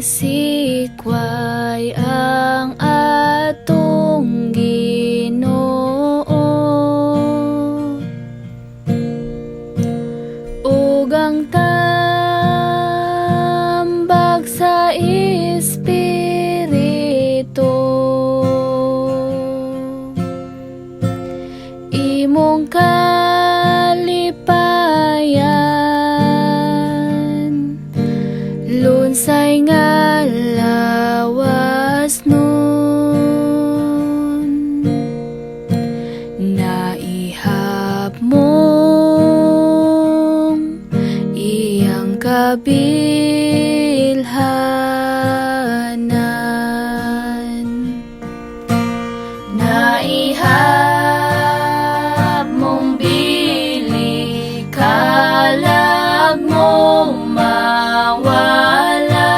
Sikway ang atong Ginoo ug ang tambag sa Espiritu, imong kalipayan, lunsay nga lawas nun. Naihap mong iyang kabilhanan. Naihap mong bili, kalag mo mawala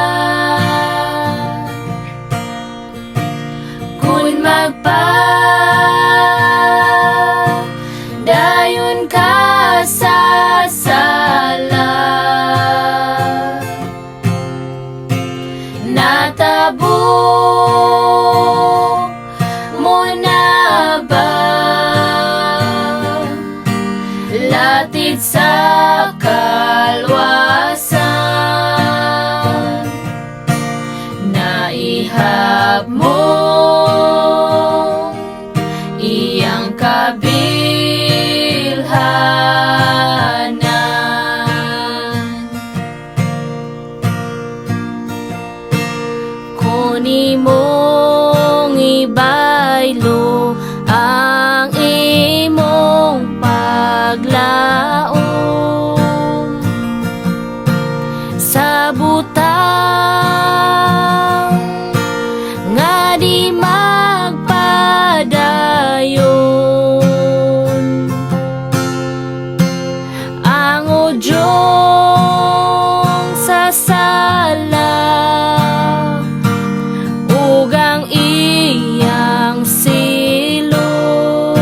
kung magpa dayon ka sa sala. Natabok mo na ba latid sa kalwasan? Naihap mo iyang kabilhanan. Kung imong ibaylo ang imong paglaom sa butang nga di magpadayon, ang udyong sa sala ug ang iyang silot,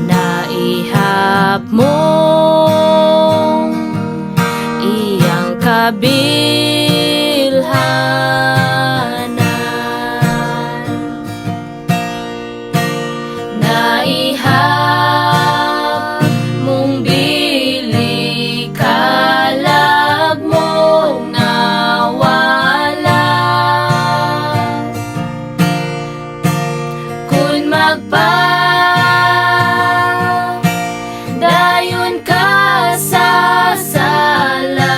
naihap mong iyang kabilhanan. Naihap mong bili, kalag mo nawala kung magpa dayon ka sa sala.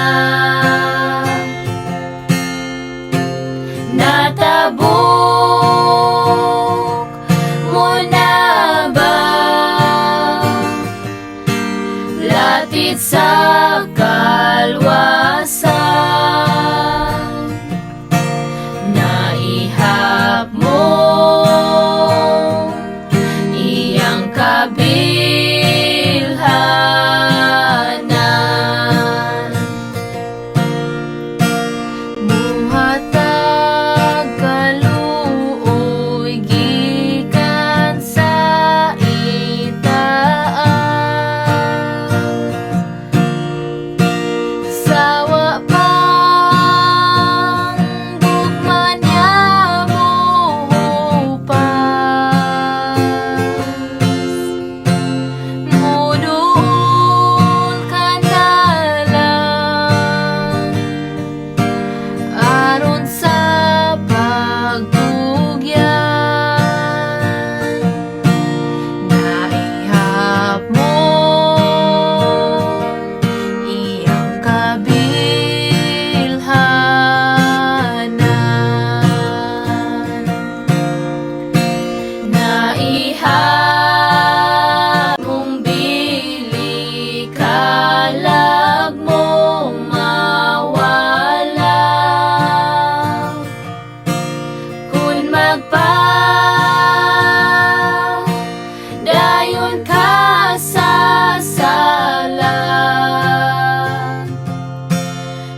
Natabok mo na ba latid sa kalwasan? Naihap mo iyang kabilhanan. Muhatag kaluoy gikan sa itaas sa wa pang gugma niya mohupas. Muduol ka na lang aron sa pagtugyan. Naihap mo iyang kabilhanan. Naihap mong bili, kalag mo mawala kung magpa dayon ka sa sala.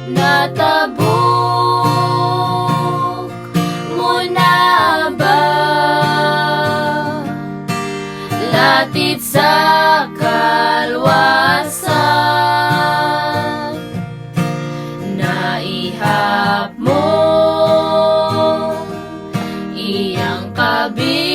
Natabok mo na ba latid sa kalwasan? Naihap Labi.